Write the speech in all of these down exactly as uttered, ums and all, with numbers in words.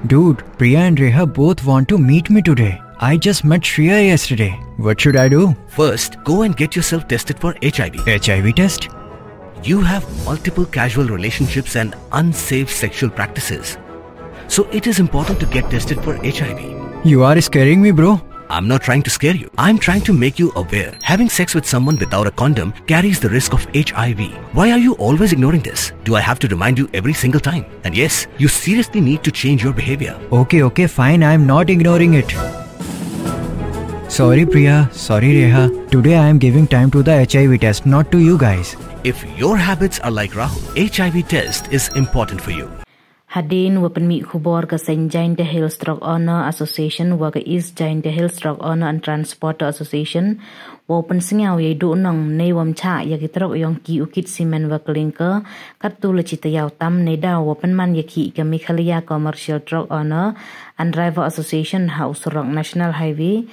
Dude, Priya and Reha both want to meet me today. I just met Shreya yesterday. What should I do? First, go and get yourself tested for H I V. H I V test? You have multiple casual relationships and unsafe sexual practices. So it is important to get tested for H I V. You are scaring me, bro. I'm not trying to scare you. I'm trying to make you aware. Having sex with someone without a condom carries the risk of H I V. Why are you always ignoring this? Do I have to remind you every single time? And yes, you seriously need to change your behavior. Okay, okay, fine. I'm not ignoring it. Sorry, Priya. Sorry, Reha. Today I am giving time to the H I V test, not to you guys. If your habits are like Rahul, H I V test is important for you. Hadien wa pynmih khubor ka Seng Jaintia Hills Truck Owner Association wa ka East Jaintia Hills Truck Owner and Transporter Association, wow pynsngew yei duh nong nei wam chah ya ki truck yong ki u kit simen wa klinker, kattu la chi tayaaw tam nei daw wa pynman ya ki ka Meghalaya Commercial Truck Owner and Driver Association ha u surok National Highway.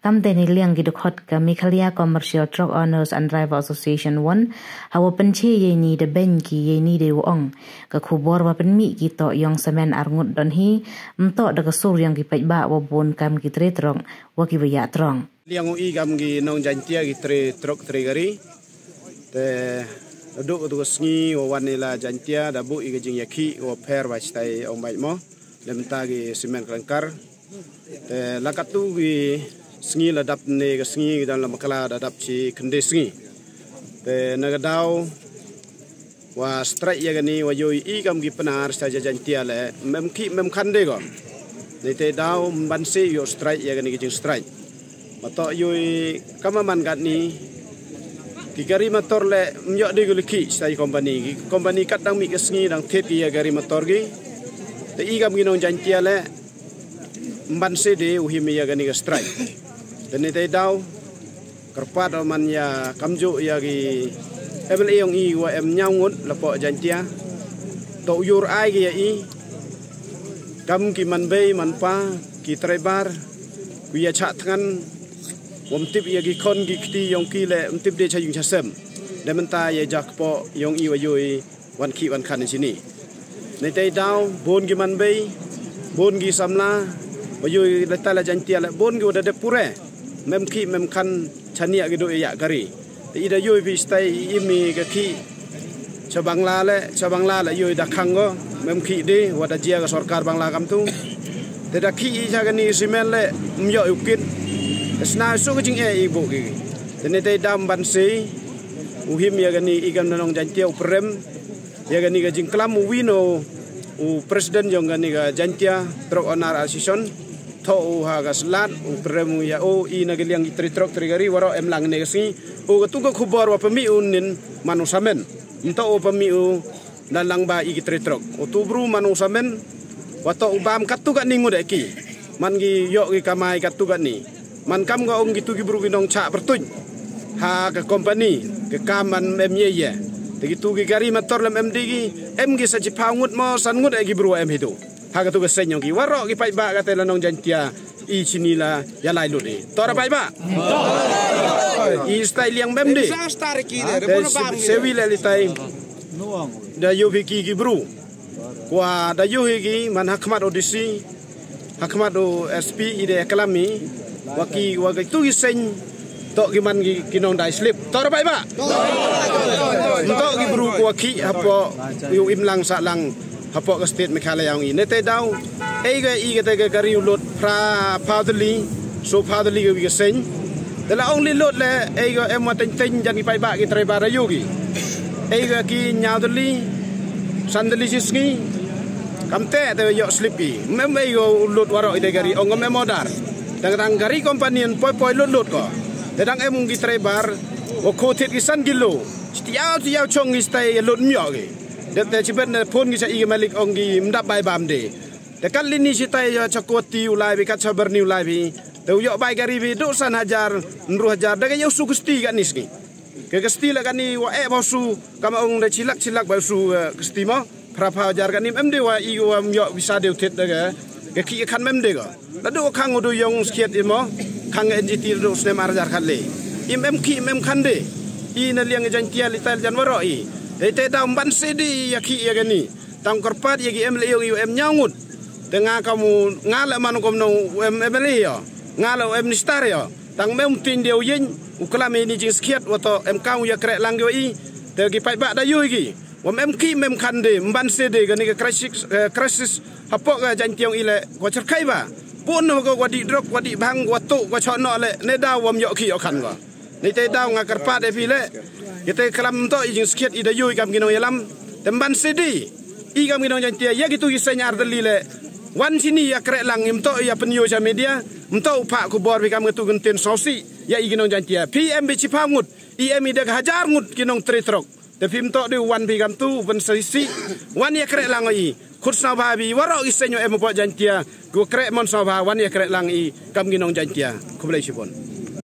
Kamte nei liang ki dkhot ka Meghalaya Commercial Truck Owners and Driver Association won, hawa pynche yei ni da beiñ ki yei ni de wa ong. Ka khubor wa pynmih ki toh yong samen arngut don hi, mtoh da ka sur yong ki paidbah wa bun kam ki tre truck wa ki wa ya truck. Liang u i kam ki nong Jaintia ki tre truck tre gari. Te duk tu ka sngi wa wan ila Jaintia da bu i ka jingyakhih wa pher wa chitai ong bait mo. Lemta ki simen klinker. Te la kattu ki sngi la dap ne ka sngi ki dan la makala da dap chi khynde sngi. Te na ka daw wa strike ya kani wa yoi i kam ki Pnar sa ja Jaintia le mem ki mem khynde ko. Nei te daw ban se yo strike ya kani ki jing strike. Matoh yoi kamaman katni ki gari motor le myo de ko liki sa i company. Ki company kat dang mi ka sngi dang thet ki ya gari motor ki. Te i kam ki nong Jaintia le mban se de u him ya kani ka strike. Te nei te daw kyrpad o man ya kamju ya ki M L A yong i wa em nyaw ngut la po Jaintia. To u yur ai ki ya i kam ki man bei man pa ki tre bar ku ya chah thngan wam tip ya ki khon ki kti yong ki le mtip de cha yung cha sem. De mynta ya jak po yong i wa yoi wan ki wan khan chini. Nei te daw bun ki man bei bun ki samla wa yoi le ta la Jaintia le bun ki wa da dep pure. Mem ki mem khan chania ki do ya gari. Te i da yoi bi stai i mi ka ki cha Bangla le cha Bangla le yoi da khang go mem ki de wa da jia ka sorkar Bangla kam tu. Te da ki i cha kani simen le myo u kit. Te sna su ka jing e i bu ki. Te nei te dam ban se u him ya kani i kam nong Jaintia u prem. Ya kani ka jingklam u wino u president yong kani ka Jaintia Truck Owner Association. Tho u ha ka slat u prem u ya o i na ka liang i tri truck tri gari waro em lang ne ka sngi. U ka tu ka khubor wa pami u nin man u samen. Mto u pami u na lang ba i ki tri truck. U tu bru man u samen. Wa to u bam katu ka ningu de ki. Man ki yo ki kamai katu katni. Man kam ka ong ki tu ki bru ki nong chah pyrtuit. Ha ka company, ka kam man em ye ye. Te ki tu ki gari motor lem em di ki, em ki sa chiphaw ngut mo, san ngut e ki bru em hi tu. Ha ka tu ka seng yong ki. Waro ki paidbah kate la nong Jaintia, i chini la ya lai lut i. To ra paidbah. I stai liang mem di. Te se-, sewi le li tai. Da yo phi ki ki bru. Kwa da yo hi ki man ha khmat o D C, ha khmat o S P i de klam i, wa ki, wa ki tu ki seng, to ki man ki, ki nong dai slip. To ra bai ba? To ki bru kwa ki, hapo, yu im lang sa lang, hapo ka state Meghalaya yong i. Nei te daw, ei ka i ka te ka gari u lot, phra phaw tylli, so phaw tylli ka wi ka seng. Te la ong li lot le, ei ka em wa teng teng jan ki paidbah ki tre bar ayu ki. Ei ka ki nyaw tylli, san tylli chi sngi. Kam te te yoh slip i. Mem ei ko u lot warok i te gari, ong ko mem order. Dang dang gari company an poi poi lot lot ko. Te dang em ki tre bar, wa kho thied ki san kilo. Chi tiaw tiaw chong ki stai lot myo ki. Dep te chi bet ne phone ki cha i ki malik ong ki mdap bai bam de. Te kat li ni chi tai ya cha Guwahati u lai bi, kat cha Byrni u lai bi. Te u yoh bai gari bi, du san hajar, ynru hajar, da ka yoh su kisti kat ni sngi. Ka kisti la kat ni wa e ba su, kam ong da chilak chilak ba su, eh, kisti mo. Phra phaw hajar kat ni em de wa i wa m yoh visa de u thied da ka. Ka ki ka khan mem de ko. La du khang u du yong skiet i mo. Khang N G T du snem ar hajar khat le. Im em ki, im em khan de. I na liang i Jaintia li tai jan warok i. Te te daw mban se de ya ki ya ka ni. Tang kyrpad ya ki M L A yong i wa em nyaw ngut. Te nga kam u, nga leh man u kam nong u em MLA yo, nga leh u em minister yo, tang me um tin de u yeng u klam ini jingskhiat wa toh em kam u yakrehlang ki wa i. Te ki paidbah da yoo i ki, wa em ki mem khan de, mban se de kani ka crisis, eh, crisis hapoh ka Jaintia yong i leh ko cherkhai ba. Pun ho ko wa dih drok, wa dih bhang, wa tuh, wa choh noh leh, ne daw wam yoh ki yoh khan ko. Neite daw nga kyrpad e phi leh, kite klam ym toh i jingskhiat i da yoo i kam ki nongyalam. Te mban se de i kam ki nong Jaintia ya kitu ki seng ar tylli leh, wan chini yakrehlang, ym toh ya pynyoo cha media, ym toh u phah khubor phi kam kitu ki ktien sngewsih ya i ki nong Jaintia. Phi em bi chiphaw ngut, i em i da ka hajar ngut ki nongtre truck. Te phi ym toh de u wan phi kam tu u pynsngewsih, wan yakrehlang i. Khut sngewbha phi waroh ki seng wa em hapoh Jaintia, ki wa kreh mon sngewbha wan yakrehlang i kam ki nong Jaintia. Khublei chibun.